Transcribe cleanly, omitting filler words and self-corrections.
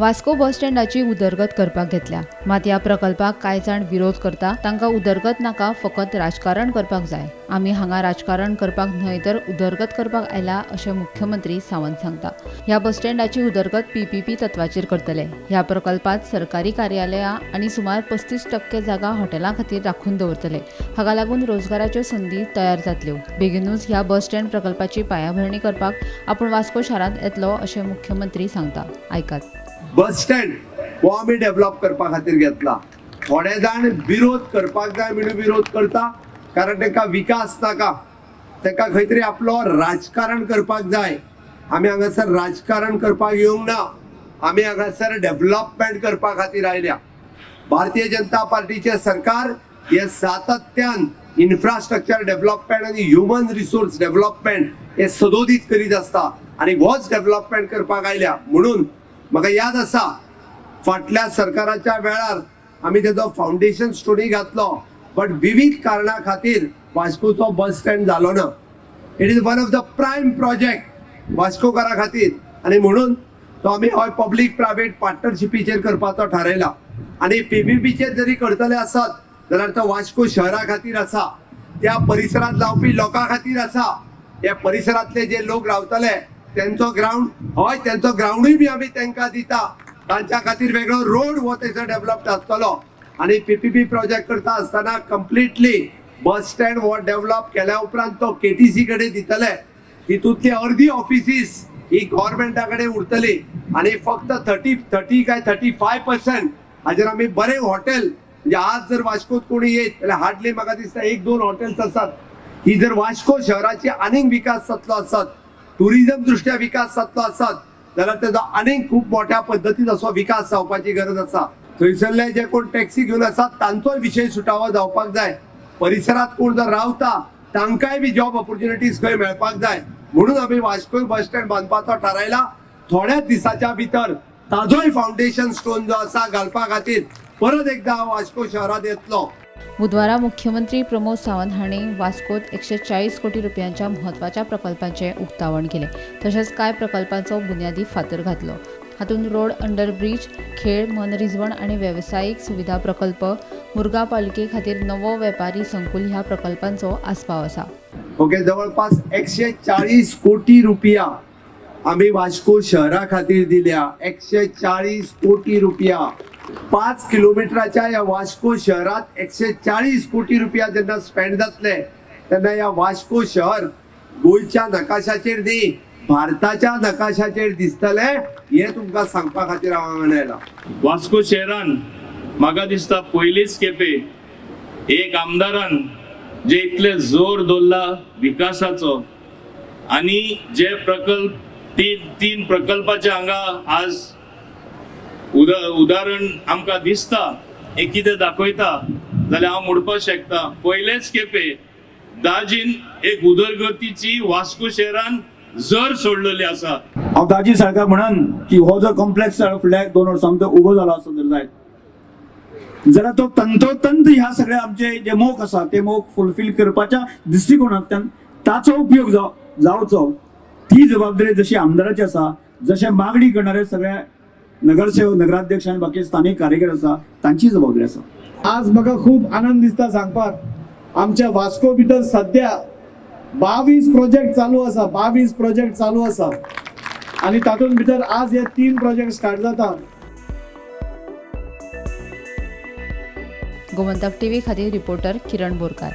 वास्को बस स्टँडाची उदरगत करपाक घेतल्या. मात ह्या प्रकल्पाक कांय जाण विरोध करता. तांकां उदरगत नाका, फकत राजकारण करपाक जाय. आमी हांगा राजकारण करपाक न्हय तर उदरगत करपाक आयला अशें मुख्यमंत्री सावंत सांगता. ह्या बस स्टँडाची उदरगत पीपीपी तत्वाचेर करतले. ह्या प्रकल्पात सरकारी कार्यालयां आनी सुमार 35% जागा हॉटेलां खातीर राखून दवरतले. हाका लागून रोजगाराच्यो संदी तयार जातल्यो. बेगीनूच ह्या बस स्टँड प्रकल्पाची पायाभरणी करपाक आपूण वास्को शारांत येतलो अशें मुख्यमंत्री सांगता. आयकात. बस स्टँड हो आमी डेव्हलप करपा खातीर घेतला. थोडे जाण विरोध करपाक जाय म्हणून विरोध करता, कारण तांकां विकास नाका, तांकां खंय तरी आपलो राजकारण करपाक जाय. आमी हांगासर राजकारण करपाक येवंक ना, आमी हांगासर डेव्हलपमेंट करपा खातीर आयल्या. भारतीय जनता पार्टीचे सरकार हे सातत्यान इन्फ्रास्ट्रक्चर डेव्हलपमेंट आनी ह्युमन रिसोर्स डेव्हलपमेंट हे सदोदीत करीत आसता आनी होच डेव्हलपमेंट करपाक आयल्या. म्हणून म्हाका याद आसा, फाटल्या सरकाराच्या वेळार आमी तेजो फावंडेशन स्टोनी घातलो, बट विविध कारणा खातीर वास्कोचो बस स्टँड जालो ना. It is one of the prime project वास्कोकारा खातीर आनी म्हणून तो आमी हय पब्लीक प्रायवेट पार्टनरशिपीचेर करपाचो थारायला. आनी पीपीपीचेर जरी करतले आसत जाल्यार तो वास्को शहरा खातीर आसा, त्या परिसरांत रावपी लोकां खातीर आसा. त्या परिसरांतले जे लोक रावतले तेंचो ग्रावंड हय तेंचो ग्रावंडूय बी आमी तेंकां दिता. तांच्या खातीर वेगळो रोड हो थंयसर डेव्हलप आसतलो. आनी पीपीपी प्रोजेक्ट करता आसतना कंप्लिटली बस स्टँड हो डेव्हलप केल्या उपरांत तो केटीसी कडेन दितले. तितूंतली अर्दी ऑफिसीस ही गव्हर्मेंटा कडेन उरतली आनी फक्त 30 काय 35% हाजेर आमी बरें हॉटेल, म्हणजे आज जर वास्कोत कोणी येत जाल्यार हार्डली म्हाका दिसता 1-2 हॉटेल्स आसात. ही जर वास्को शहराची आनीक विकास जातलो आसत, टुरिझम दृष्ट्या विकास जातलो आसत जाल्यार तेजो आनीक खूब मोठ्या पद्दतीन असो विकास जावपाची गरज आसा. थंयसरले जे कोण टॅक्सी घेवन आसात तांचोय विशय सुटावो जावपाक जाय. परिसरात कोण जर रावता तांकांय बी जॉब ऑपॉर्च्युनिटीज खंय मेळपाक जाय. म्हणून आमी वास्को बस स्टँड बांदपाचो थारायला. थोड्याच दिसाच्या भितर ताजोय फावंडेशन स्टोन जो आसा घालपा खातीर परत एकदा हांव वास्को शहरांत येतलो. बुधवारा मुख्यमंत्री प्रमोद सावंत हांणी वास्कोत 140 कोटी रुपयांच्या म्हत्वाच्या प्रकल्पांचें उक्तावण केलें. तशेंच कांय प्रकल्पांचो बुन्यादी फातर घातलो. हातूंत रोड अंडर ब्रिज, खेळ, मनरिजवण आनी वेवसायीक सुविधा प्रकल्प, मुरगांव पालिके खातीर नवो वेपारी संकुल ह्या प्रकल्पांचो आस्पाव आसा. ओके, जवळपास 140 कोटी रुपया आमी वास्को शहरा खातीर दिल्या. 140 कोटी रुपया 5 किलोमिटराच्या ह्या वास्को शहरात 140 कोटी रुपया जेन्ना स्पेंड जातले तेन्ना ह्या वास्को शहर गोंयच्या नकाशाचेर न्ही, भारताच्या नकाशाचेर दिसतले हे तुमकां सांगपा खातीर हांव हांगा आयला. वास्को शहरान म्हाका दिसता पयलीच खेपे एक आमदारान जे इतले जोर दवरला विकासाचो आनी जे प्रकल्प तीन प्रकल्पाचे हांगा आज उदाहरण आमकां दिसता, हे कितें दाखयता जाल्यार हांव म्हणपाक शकता पयलेच खेपे दाजीन एक उदरगतीची वास्को शहरान जर सोडलेली आसा. हांव दाजी सारकार म्हणन की हो जो कॉम्प्लेक्स फुडल्या 2 वर्सां भितर उबो जाला आसत जर जायत जाल्यार तो तंतोतंत ह्या सगळ्या आमचे जे मोख आसा ते मोख फुलफील करपाच्या दृश्टिकोणांतल्यान ताचो उपयोग जावचो ती जबाबदारी जशी आमदाराची आसा, जशे मागणी करणारे सगळ्या नगरसेवक, नगराध्यक्ष आनी बाकी स्थानीक कार्यकर आसा तांची जबाबदारी आसा. आज म्हाका खूब आनंद दिसता सांगपाक, आमच्या वास्को भितर सध्या 22 प्रोजेक्ट चालू आसा, 22 प्रोजेक्ट चालू आसा आनी तातूंत भितर आज हे 3 प्रोजेक्ट स्टार्ट जाता. गोमंतक टीव्ही खातीर रिपोर्टर किरण बोरकार.